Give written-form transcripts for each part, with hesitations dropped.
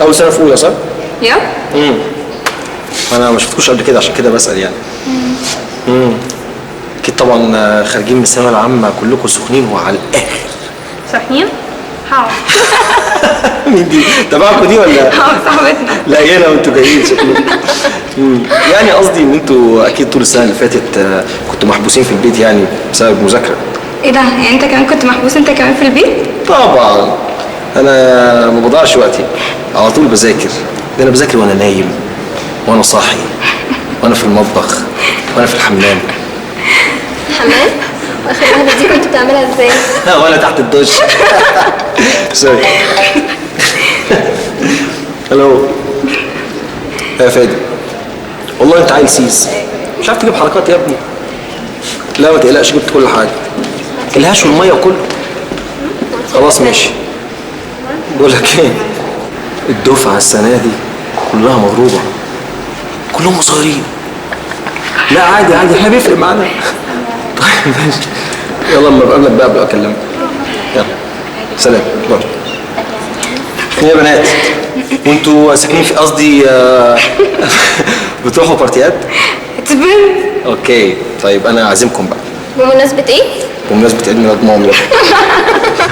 اول سنة في اولى صح؟ يا انا ما شفتكوش قبل كده عشان كده بسأل يعني. اكيد طبعا خارجين من الثانوية العامة كلكم سخنين وعلى الاخر. سخنين؟ how. مين دي؟ تبعكم دي ولا؟ اه صاحبتنا. لا جينا وانتوا جايين شكلكم. يعني قصدي ان انتوا اكيد طول السنة اللي فاتت كنتوا محبوسين في البيت يعني بسبب مذاكرة. ايه ده؟ يعني انت كمان كنت محبوس انت كمان في البيت؟ طبعا انا ما بضيعش وقتي، على طول بذاكر. ده انا بذاكر وانا نايم وانا صاحي وانا في المطبخ وانا في الحمام. حمام؟ واخر واحدة دي كنت بتعملها ازاي؟ وانا تحت الدش. sorry. الو يا فادي، والله انت عيل سيس، مش عارف تجيب حركات يا ابني. لا ما تقلقش، جبت كل حاجة، الهاش والمية وكله. خلاص ماشي. بقول لك ايه، الدفعة السنة دي كلها مضروبة، كلهم صغيرين. لا عادي عادي، احنا بيفرق معانا. طيب ماشي، يلا اما بقابلك بقى ابقى اكلمك. يلا سلام. باي. يا بنات وانتوا ساكنين في قصدي بتروحوا بارتيات؟ تبن. okay طيب انا عازمكم بقى. بمناسبة ايه؟ بمناسبة عيد ميلاد ماما.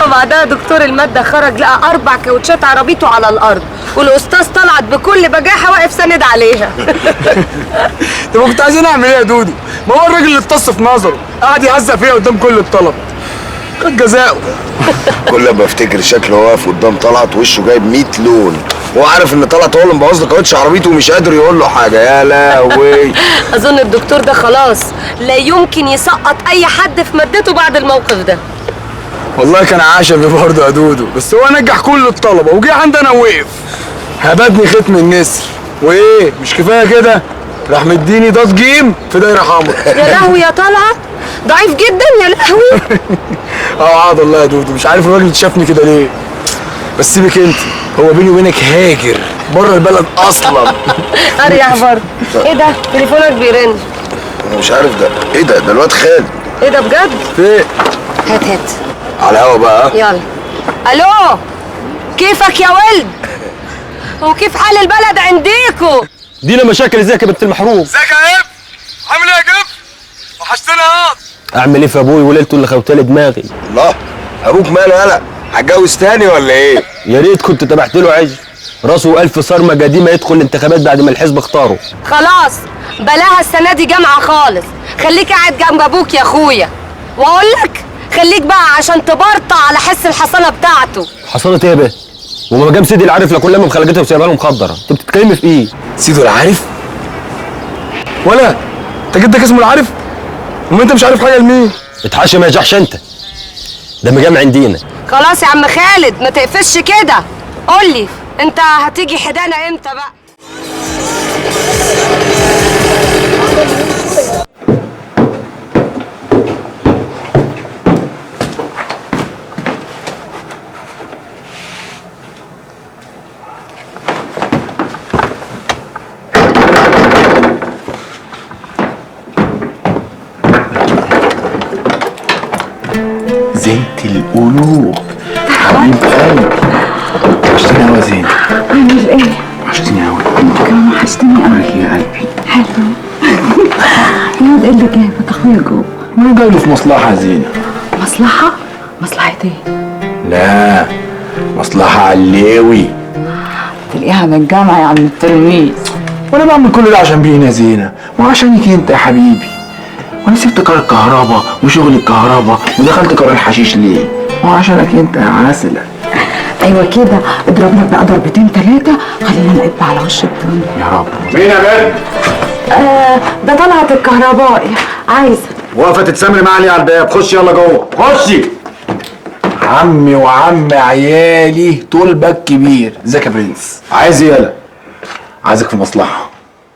وبعدها دكتور المادة خرج لقى 4 كاوتشات عربيته على الأرض، والأستاذ طلعت بكل بجاحة واقف سند عليها. طب كنت عايزين أعمل إيه يا دودو؟ ما هو الراجل اللي اتص في نظره، قعد يهزق فيها قدام كل الطلبة. خد جزاؤه. كل ما افتكر شكله واقف قدام طلعت وشه جايب 100 لون، هو عارف ان طلعت هو اللي مبوظ له كاوتش عربيته ومش قادر يقول له حاجة. يا لهوي. اظن الدكتور ده خلاص لا يمكن يسقط اي حد في مادته بعد الموقف ده. والله كان عشمي برضه يا دودو، بس هو نجح كل الطلبة وجه عندنا وقف هبدني ختم النسر. وايه مش كفاية كده، راح مديني ضاد جيم في دايرة حمراء. يا لهوي يا طلعت، ضعيف جدا يا لهوي. اه عاد الله يا دودو، مش عارف الراجل شافني كده ليه. بس سيبك انت، هو بيني وبينك هاجر بره البلد اصلا. اريح برضه. ايه ده؟ تليفونك بيرن. انا مش عارف ده ايه، ده ده الواد خالد. ايه ده بجد؟ ايه؟ هات هات على الهوا بقى. يلا. الو، كيفك يا ولد؟ وكيف حال البلد عنديكو؟ دينا مشاكل. ازيك يا بنت المحروم؟ ازيك يا اب؟ عامل ايه يا جف؟ وحشتنا. اه اعمل ايه في ابوي وليلته اللي خوتالي دماغي؟ الله، ابوك ماله؟ يالا هتجوز تاني ولا ايه؟ يا ريت كنت تبعت له عجل راسه 1000 صرمه قديمة يدخل الانتخابات بعد ما الحزب اختاره. خلاص بلاها السنة دي جامعه خالص، خليك قاعد جنب ابوك يا اخويا. واقول لك خليك بقى عشان تبرطع على حس الحصانة بتاعته. حصانه ايه يا بيه؟ وما جاب سيدي العارف لا كل ما مخلجتها وسايبها له مخدره. انت بتتكلمي في ايه؟ سيدو العارف؟ ولا انت جدك اسمه العارف؟ وما انت مش عارف حاجة لمين؟ اتحاشى ما يجحش انت، ده مجامع عندنا. خلاص يا عم خالد ما تقفش كده. قول لي انت هتيجي حدانا امتى بقى؟ زينة القلوب حبيب قلبي، وحشتني قوي يا زينة. عامل ايه؟ وحشتني قوي. انت كمان وحشتني قوي يا قلبي. حلو. يا ايه اللي جابك اخويا جوه؟ مين جاي له في مصلحة يا زينة؟ مصلحة؟ مصلحة ايه؟ لا مصلحة علاوي. تلاقيها من الجامعة يا عم التلميذ. وانا بعمل كل ده عشان بينا يا زينة وعشانك انت يا حبيبي. وانا سبت كار الكهرباء وشغل الكهرباء ودخلت كار الحشيش ليه؟ وعشانك انت يا عسلة. ايوه كده، اضرب لك بقى ضربتين ثلاثة خلينا نقب على وش الدنيا. يا رب. مين يا بنت؟ ده طلعت الكهربائي عايزه. واقفة تتسامري معايا على الباب، خشي يلا جوه، خشي. عمي وعم عيالي طول باك كبير. ازيك يا برنس؟ عايز ايه يالا؟ عايزك في مصلحة.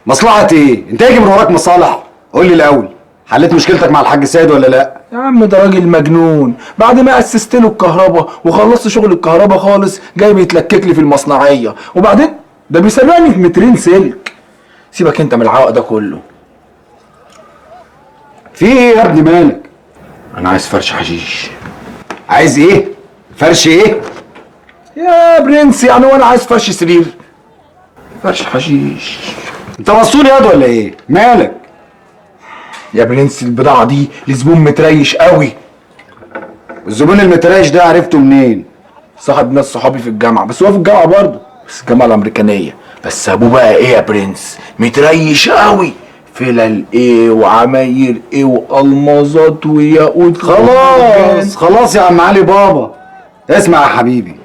مصلحة ايه؟ انت يجي من وراك مصالح؟ قول لي الاول، حليت مشكلتك مع الحاج سيد ولا لا؟ يا عم ده راجل مجنون، بعد ما اسست له الكهرباء وخلصت شغل الكهرباء خالص جاي بيتلكك لي في المصنعيه، وبعدين ده بيسرقني في مترين سلك. سيبك انت من العوق ده كله. في ايه يا ابني مالك؟ انا عايز فرش حشيش. عايز ايه؟ فرش ايه؟ يا برنس يعني وانا عايز فرش سرير؟ فرش حشيش. انت مسطول ياض ولا ايه؟ مالك؟ يا برنس البضاعة دي لزبون متريش قوي. الزبون المتريش ده عرفته منين؟ صاحب ناس صحابي في الجامعة، بس هو في الجامعة برضه، بس الجامعة الأمريكانية. بس أبوه بقى إيه يا برنس؟ متريش قوي، فلل إيه وعماير إيه وألماظات وياقوت. خلاص خلاص يا عم علي بابا. اسمع يا حبيبي،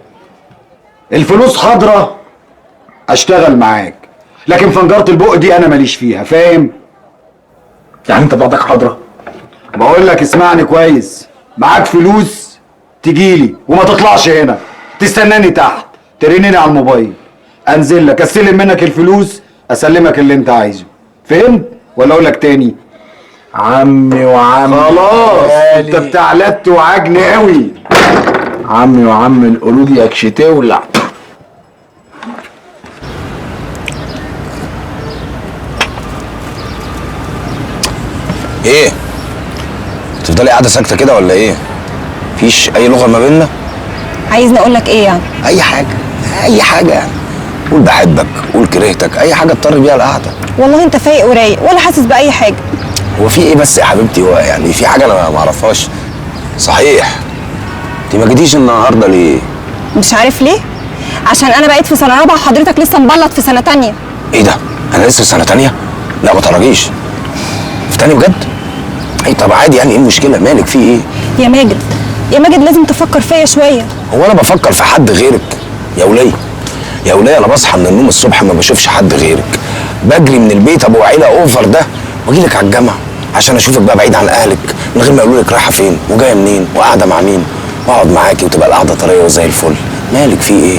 الفلوس حاضرة أشتغل معاك، لكن فنجرة البق دي أنا ماليش فيها، فاهم؟ يعني أنت بعضك حاضرة؟ بقول لك اسمعني كويس، معاك فلوس تجيلي وما تطلعش هنا، تستناني تحت، ترنني على الموبايل، انزل لك استلم منك الفلوس، اسلمك اللي انت عايزه، فهمت ولا اقول لك تاني؟ عمي وعمي خلاص انت بتاع لت وعجن قوي. عمي وعم القرود ياكش تولع. ايه؟ تفضلي قاعدة ساكته كده ولا ايه؟ مفيش اي لغة ما بيننا؟ عايزني اقول لك ايه يعني؟ اي حاجة، اي حاجة يعني. قول بحبك، قول كرهتك، اي حاجة اضطر بيها القعدة. والله انت فايق ورايق ولا حاسس باي حاجة. هو في ايه بس يا حبيبتي؟ هو يعني في حاجة انا ما اعرفهاش؟ صحيح انت ما جيتيش النهارده ليه؟ مش عارف ليه؟ عشان انا بقيت في سنة رابعه وحضرتك لسه مبلط في سنة تانية. ايه ده؟ انا لسه في سنة تانية؟ لا ما تهرجيش. في تاني بجد؟ اي طب عادي يعني، ايه المشكلة؟ مالك في ايه؟ يا ماجد يا ماجد لازم تفكر فيا شوية. هو انا بفكر في حد غيرك يا وليه؟ يا وليه انا بصحى من النوم الصبح ما بشوفش حد غيرك، بجري من البيت ابو عيله اوفر ده واجي لك على الجامعة عشان اشوفك بقى بعيد عن اهلك، من غير ما يقولوا لك رايحة فين وجاية منين وقاعدة مع مين، واقعد معاكي وتبقى القعدة طرية وزي الفل. مالك في ايه؟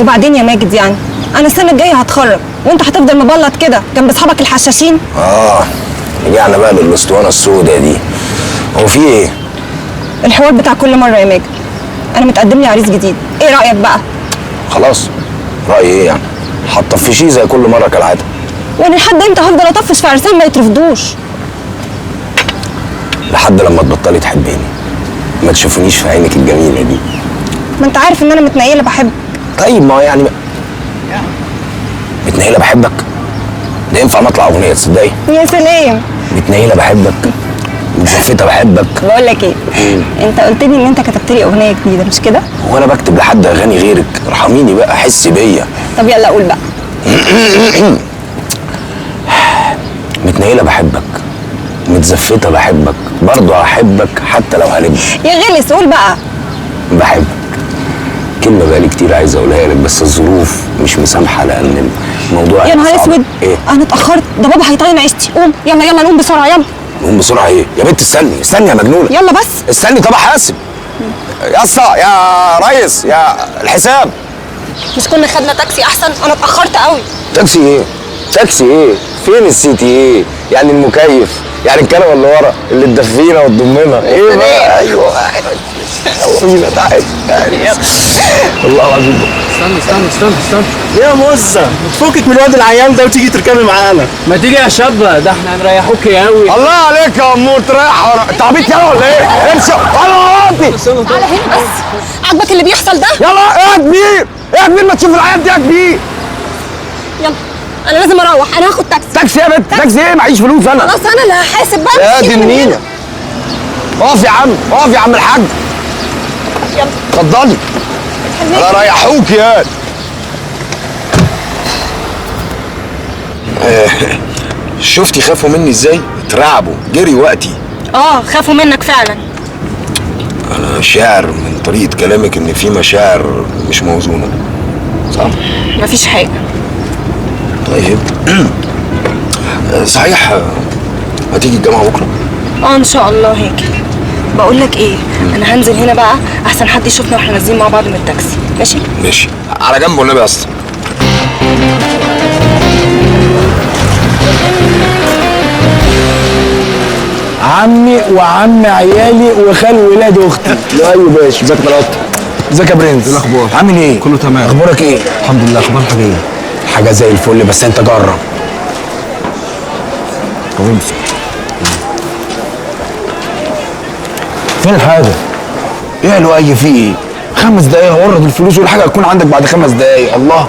وبعدين يا ماجد يعني انا السنة الجاية هتخرج وانت هتفضل مبلط كده جنب اصحابك الحشاشين؟ رجعنا بقى للاسطوانه السوداء دي. هو في ايه؟ الحوار بتاع كل مرة يا ماجد، انا متقدم لي عريس جديد، ايه رايك بقى؟ خلاص رايي ايه يعني؟ هتطفشيه زي كل مرة كالعادة. وانا لحد امتى هفضل اطفش في عرسان ما يترفضوش؟ لحد لما تبطلي تحبيني، ما تشوفنيش في عينك الجميلة دي. ما انت عارف ان انا متنيله بحبك. طيب ما يعني متنيله بحبك؟ ده ينفع نطلع اغنية تصدقي؟ يا سلام. متنيله بحبك، متزفته بحبك. بقول لك ايه؟ انت قلت لي ان انت كتبت لي اغنية جديدة مش كده؟ هو انا بكتب لحد اغاني غيرك؟ ارحميني بقى، حسي بيا. طب يلا قول بقى. متنيله بحبك، متزفته بحبك، برضه هحبك حتى لو هلب. يا غلس قول بقى. بحبك. كلمة بقالي كتير عايز اقولها لك بس الظروف مش مسامحة لأن الموضوع. يا نهار اسود، ايه؟ أنا اتأخرت، ده بابا هيطين عيشتي. قوم يلا يلا نقوم بسرعة، يلا نقوم بسرعة. ايه؟ يا بنت استني استني يا مجنونة. يلا بس استني. طب احاسب يا اسطى يا ريس يا الحساب. مش كنا خدنا تاكسي أحسن؟ أنا اتأخرت قوي. تاكسي ايه؟ تاكسي ايه؟ فين ال seat ايه؟ يعني المكيف، يعني الكنبة اللي ورا اللي تدفينا وتضمنا. ايه بقى؟ ايوه يلا تعالى تعالى. والله العظيم. استنى استنى استنى استنى يا مزه، تفكك من الواد العيان ده وتيجي تركبي معانا. ما تيجي يا شابه، ده احنا هنريحوك يا قوي. الله عليك يا امور، تريح ورا. انت عبيط يلا ولا ايه؟ امشي يلا ودي. تعالى هنا بس، عاجبك اللي بيحصل ده؟ يلا ايه يا كبير؟ ايه يا كبير ما تشوف العيال دي يا كبير. يلا انا لازم اروح، انا هاخد تاكسي. تاكسي يا بنت؟ تاكسي ايه؟ معيش فلوس انا. خلاص انا اللي هحاسب بقى. يا دي النيله. اقف يا عم، اقف يا عم الحاج. يلا اتفضلي. انا ريحوك يا شفتي خافوا مني ازاي؟ اترعبوا، جري وقتي. خافوا منك فعلا. انا شاعر من طريقه كلامك ان في مشاعر مش موزونة، صح؟ مفيش حاجة. طيب صحيح هتيجي الجامعة بكره؟ ان شاء الله هاجي. بقول لك ايه، انا هنزل هنا بقى احسن حد يشوفنا واحنا نازلين مع بعض من التاكسي. ماشي؟ ماشي، على جنب والنبي يا اسطى. عمي وعم عيالي وخال ولاد اختي. لا ايوه باشا، ازيك يا طلعت؟ ازيك يا برنس؟ ايه الاخبار؟ عامل ايه؟ كله تمام. اخبارك ايه؟ الحمد لله. اخبار الحاجة ايه؟ حاجة زي الفل، بس انت جرب. طب امسك. فين الحاجة؟ ايه يا لؤي في ايه؟ 5 دقايق هورد الفلوس والحاجة هتكون عندك بعد 5 دقايق. الله.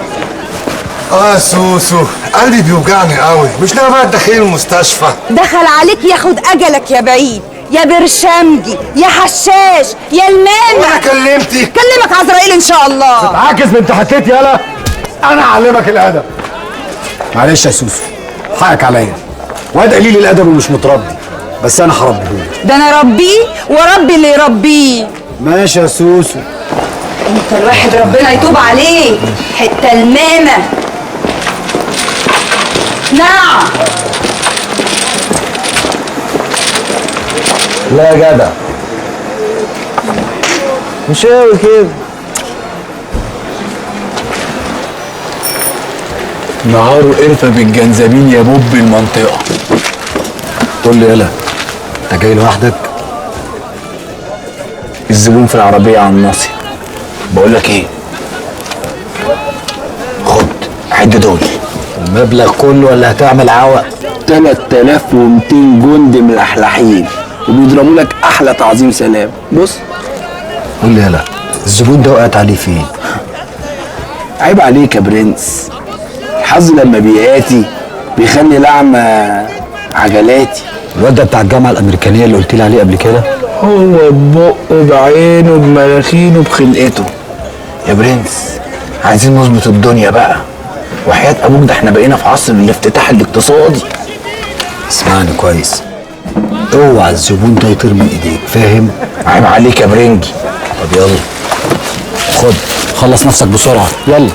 اه سوسو قلبي بيوجعني قوي، مش ناوي بقى تدخلي المستشفى؟ دخل عليك ياخد اجلك يا بعيد، يا برشامجي، يا حشاش، يا المانع. وانا كلمتك؟ كلمك عزرائيل ان شاء الله. تتعاكس بنت حتتي يالا، انا اعلمك الادب. معلش يا سوسو حقك عليا، واد قليل الادب ومش متربي، بس انا هربيهولك. ده انا اربيه واربي اللي يربيه. ماشي يا سوسو. انت الواحد ربنا يتوب عليه، حتة المامه. نعم. لا يا جدع مش قوي كده. نهاره قرفه بالجنزبيل يا بوب المنطقة. قول لي يلا انت جاي لوحدك؟ الزبون في العربية على الناصية. بقول لك ايه، خد عد دول. المبلغ كله ولا هتعمل عوق؟ 3200 جندي ملحلحين وبيضربوا لك احلى تعظيم سلام. بص قول لي يلا الزبون ده وقعت عليه فين؟ عيب عليك يا برنس، الحظ لما بياتي بيخلي لعمة عجلاتي. الواد ده بتاع الجامعة الأمريكانية اللي قلت لي عليه قبل كده؟ هو ببقه بعينه بمناخيره بخلقته. يا برنس عايزين نظبط الدنيا بقى، وحياة أبوك ده احنا بقينا في عصر الافتتاح الاقتصادي. اسمعني كويس، اوعى الزبون ده يطير من ايديك، فاهم؟ عيب عليك يا برنجي. طب يلا خد خلص نفسك بسرعة، يلا.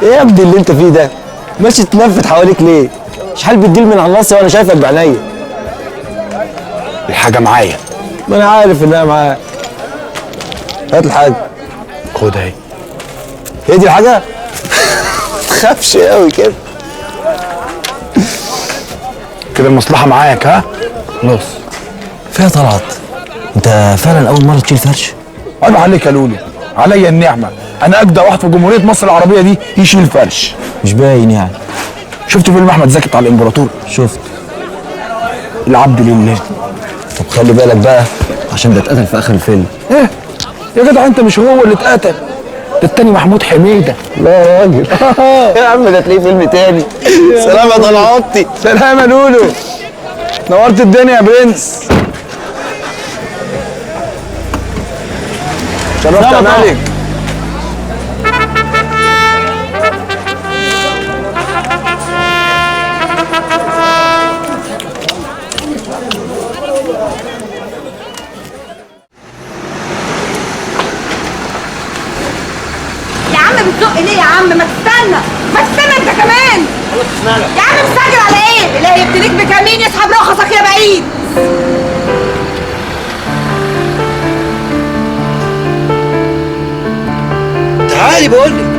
ايه يا ابني اللي انت فيه ده؟ ماشي تلفت حواليك ليه؟ شحال بتديل من على الناصية وانا شايفك بعينيا. الحاجة معايا. ما انا عارف انها معاك. هات الحاجة. خد اهي. هي دي الحاجة؟ تخافش قوي كده. كده المصلحة معاك ها؟ خلاص. فيها طلعت. انت فعلا أول مرة تشيل فرش؟ عيب عليك يا لولو، عليا النعمة، أنا أجدع واحد في جمهورية مصر العربية دي يشيل فرش. مش باين يعني. شفت فيلم أحمد زكي بتاع الإمبراطور؟ شفت. العبد لله. طب خلي بالك بقى عشان ده اتقتل في آخر الفيلم. إيه؟ يا جدع أنت مش هو اللي اتقتل، ده التاني محمود حميدة. لا يا راجل. يا عم ده تلاقيه فيلم تاني. سلام يا طلعتي. سلام يا لولو، نورت الدنيا يا برنس. شرفت يا مالك. يا عم بتزق ليه يا عم؟ ما تستنى، ما تستنى انت كمان. يا عم مستعجل على ايه؟ لا يبتليك بكمين يسحب رخصك يا بعيد. تعالي بقول لك.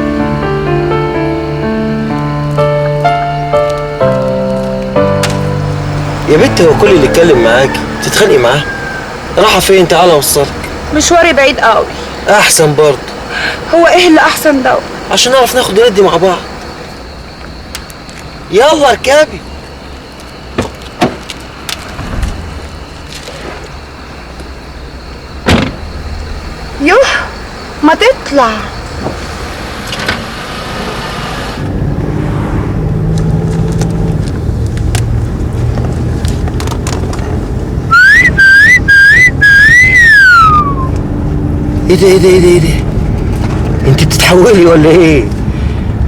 يا بنت هو كل اللي اتكلم معاكي تتخانقي معاه؟ راحة فين؟ تعالى اوصلك. مشواري بعيد قوي. احسن برضه. هو ايه اللي احسن ده؟ عشان نعرف ناخد وندي مع بعض. يلا اركبي. يوه ما تطلع. ايه ده ايه ده ايه ده ايه ده؟ انت بتتحولي ولا ايه؟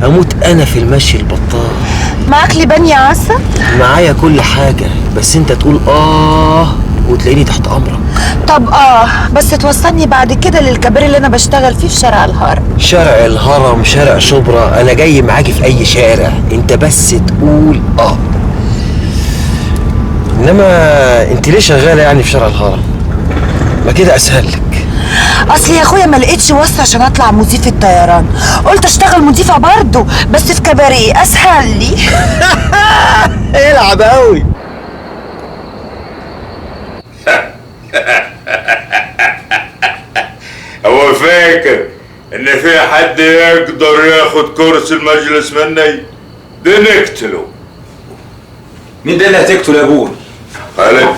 اموت انا في المشي البطال. معاك لبان يا عسل؟ معايا كل حاجة، بس انت تقول اه وتلاقيني تحت امرك. طب اه بس توصلني بعد كده للكباري اللي انا بشتغل فيه في شارع الهرم. شارع الهرم، شارع شبرا، انا جاي معاكي في اي شارع، انت بس تقول اه. انما انت ليه شغالة يعني في شارع الهرم؟ ما كده اسهل لك. اصل يا اخويا ما لقيتش واسطه عشان اطلع مضيفه طيران، قلت اشتغل مضيفه برضه بس في كباريه اسهل لي. العب قوي. هو فاكر ان في حد يقدر ياخد كرسي المجلس مني؟ ده نقتله. مين ده اللي هتقتله يا ابوي؟ خالد،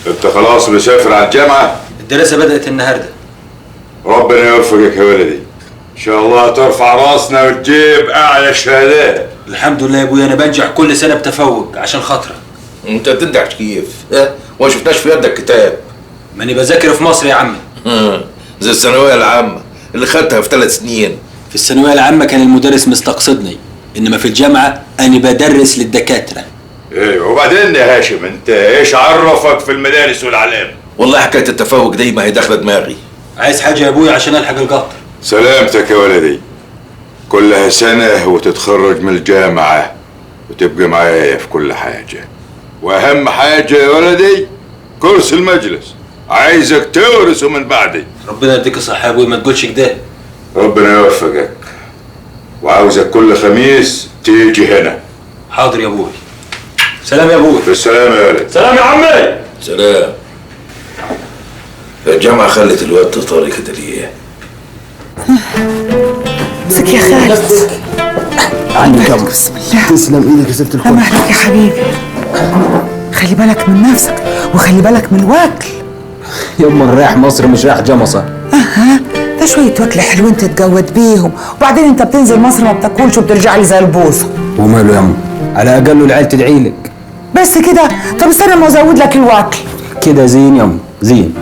انت خلاص مسافر على الجامعة؟ الدراسة بدأت النهارده. ربنا يوفقك يا ولدي، ان شاء الله ترفع راسنا وتجيب اعلى الشهادات. الحمد لله يا ابويا، انا بنجح كل سنة بتفوق عشان خاطرك. انت بتنجح كيف؟ ها؟ وما شفناش في يدك كتاب. ماني بذاكر في مصر يا عمي. زي الثانوية العامة اللي خدتها في 3 سنين. في الثانوية العامة كان المدرس مستقصدني، انما في الجامعة انا بدرس للدكاتره. ايوه، وبعدين يا هاشم انت ايش عرفك في المدارس والعلام؟ والله حكاية التفوق دي ما هي داخله دماغي. عايز حاجة يا ابويا عشان الحق القطر؟ سلامتك يا ولدي، كلها سنة وتتخرج من الجامعة وتبقى معايا في كل حاجة. واهم حاجة يا ولدي كرسي المجلس، عايزك تورثه من بعدي. ربنا يديك الصحة يا ابويا، ما تقولش كده. ربنا يوفقك، وعاوزك كل خميس تيجي هنا. حاضر يا ابوي. سلام يا ابوي. بالسلامة يا ولد. سلام يا عمي. سلام. الجامعة خلت الواد طاري كده ليه؟ امسك يا خالد. عندي كم. بسم الله. تسلم ايدك يا ست الكل. مهلك يا حبيبي، خلي بالك من نفسك وخلي بالك من الواكل. يما رايح مصر مش رايح جمصة. اها، ده شوية واكل حلوين تتجود بيهم، وبعدين انت بتنزل مصر ما بتاكلش وبترجع لي زي البوصة. وماله يما؟ على الاقل العيال تدعي لك. بس كده؟ طب استنى ما ازود لك الواكل. كده زين يما، زين.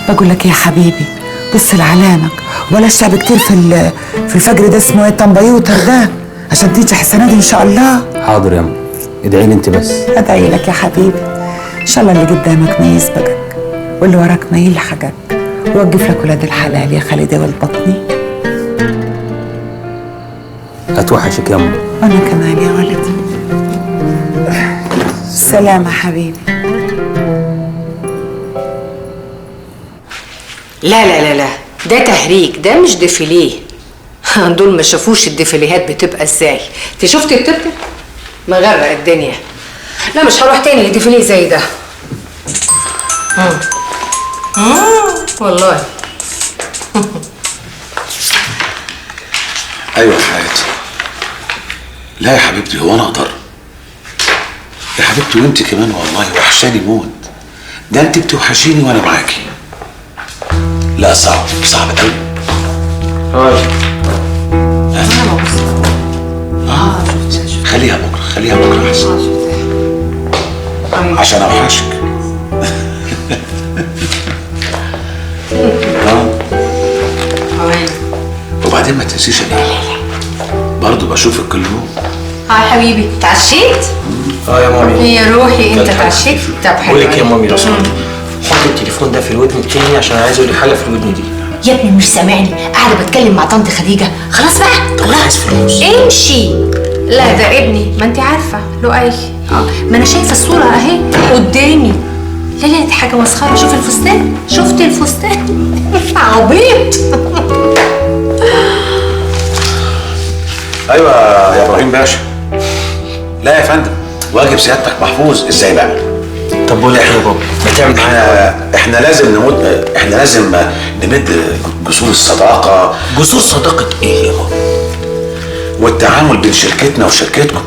بقول لك يا حبيبي، بص لعلامك وبلاش تعب كتير في الفجر ده، اسمه ايه الكمبيوتر ده، عشان تنجح السنة دي ان شاء الله. حاضر يما، ادعي لي انت بس. ادعي لك يا حبيبي، ان شاء الله اللي قدامك ما يسبقك واللي وراك ما يلحقك، ووقف لك ولاد الحلال يا خالد يا ولد بطني. هتوحشك يما. وانا كمان يا ولدي. سلامة حبيبي. لا لا لا لا، ده تهريج، ده مش ديفيليه. دول ما شافوش الديفيليهات بتبقى ازاي. انت شفتي التبتب؟ مغرق الدنيا. لا مش هروح تاني لديفيليه زي ده. والله. ايوه يا حياتي. لا يا حبيبتي، هو انا اقدر؟ يا حبيبتي وانت كمان والله وحشاني موت. ده انت بتوحشيني وانا معاكي. لا صعب، صعب قوي. هاي. خليها بكره، خليها بكره احسن. عشان اوحشك. وبعدين ما تنسيش انا برضه بشوفك كل يوم. hi حبيبي، اتعشيت؟ اه يا مامي. يا روحي انت اتعشيت؟ طب حلو. بقول لك يا مامي لو سمحت، حط التليفون ده في الودن التاني عشان عايز اقول لك حاجة في الودن دي. يا ابني مش سامعني، قاعدة بتكلم مع طنط خديجة. خلاص بقى. طب انا عايز فلوس. امشي. لا ده ابني، ما انت عارفه لؤي. ما انا شايفه الصورة اهي قدامي. لا لا دي حاجة مسخرة. شوف الفستان، شفت الفستان؟ عبيط. ايوه يا ابراهيم باشا. لا يا فندم، واجب سيادتك محفوظ. ازاي بقى؟ طب بقول لك يا بابا، ما تعمل احنا لازم نمد، احنا لازم نمد جسور الصداقة. جسور صداقه ايه يا بابا؟ والتعامل بين شركتنا وشركتكم.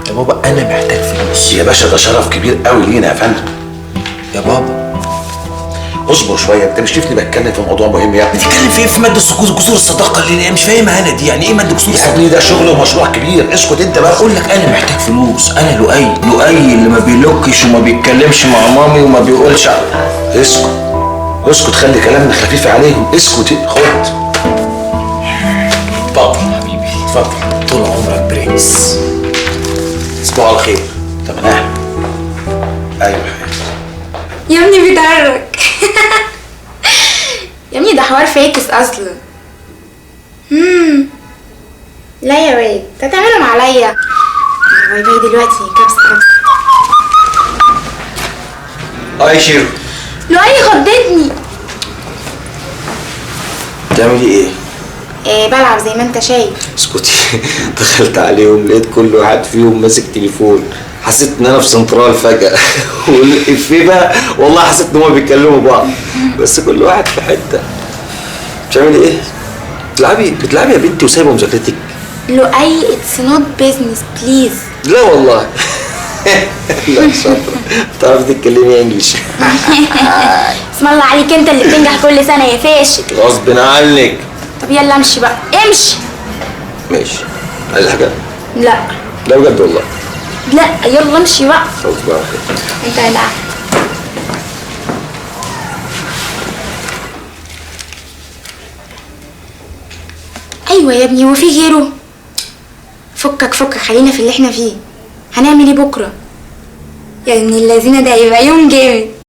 يا بابا انا محتاج فلوس يا باشا، ده شرف كبير قوي لينا يا فندم. يا بابا اصبر شوية، انت مش شايفني بتكلم في موضوع مهم يا ابني؟ بتتكلم في ايه؟ في مادة جسور الصداقة اللي انا مش فاهمها انا دي، يعني ايه مادة جسور الصداقة؟ يا ابني ده شغل ومشروع كبير، اسكت انت بقى. بقول لك انا محتاج فلوس، انا لؤي، لؤي اللي ما بيلوكش وما بيتكلمش مع مامي وما بيقولش. اسكت اسكت، خلي كلامنا خفيف عليهم. اسكت، خد. اتفضل حبيبي، اتفضل. طول عمرك برنس. تصبحوا على خير. تمام. ايوه يا ابني بيتعرج. يا ابني ده حوار فاكس اصلا. لا يا واد، انت هتعملهم عليا. bye bye دلوقتي. كبسة كبسة. hi شيرو. لؤي خضتني. بتعملي ايه؟ ايه بلعب زي ما انت شايف. اسكتي. دخلت عليهم لقيت كل واحد فيهم ماسك تليفون، حسيت ان انا في سنترال فجأة. والإفيه بقى والله حسيت ان هما بيتكلموا بعض، بس كل واحد في حتة. بتعملي ايه؟ بتلعبي يا بنتي وسايبه مذاكرتك؟ لؤي it's not business please. لا والله. لا شاطرة، بتعرفي تتكلمي English. اسم الله عليك، انت اللي بتنجح كل سنة يا فاشل. غصب عنك. طب يلا امشي بقى، امشي. ماشي. عايز حاجة؟ لا. لا بجد والله. لا يلا امشي بقى. خلاص بقى خير. انت لا. ايوه يا ابني، هو في غيره؟ فكك فكك، خلينا في اللي احنا فيه. هنعمل ايه بكره؟ يا ابن اللذينه ده هيبقى يوم جامد.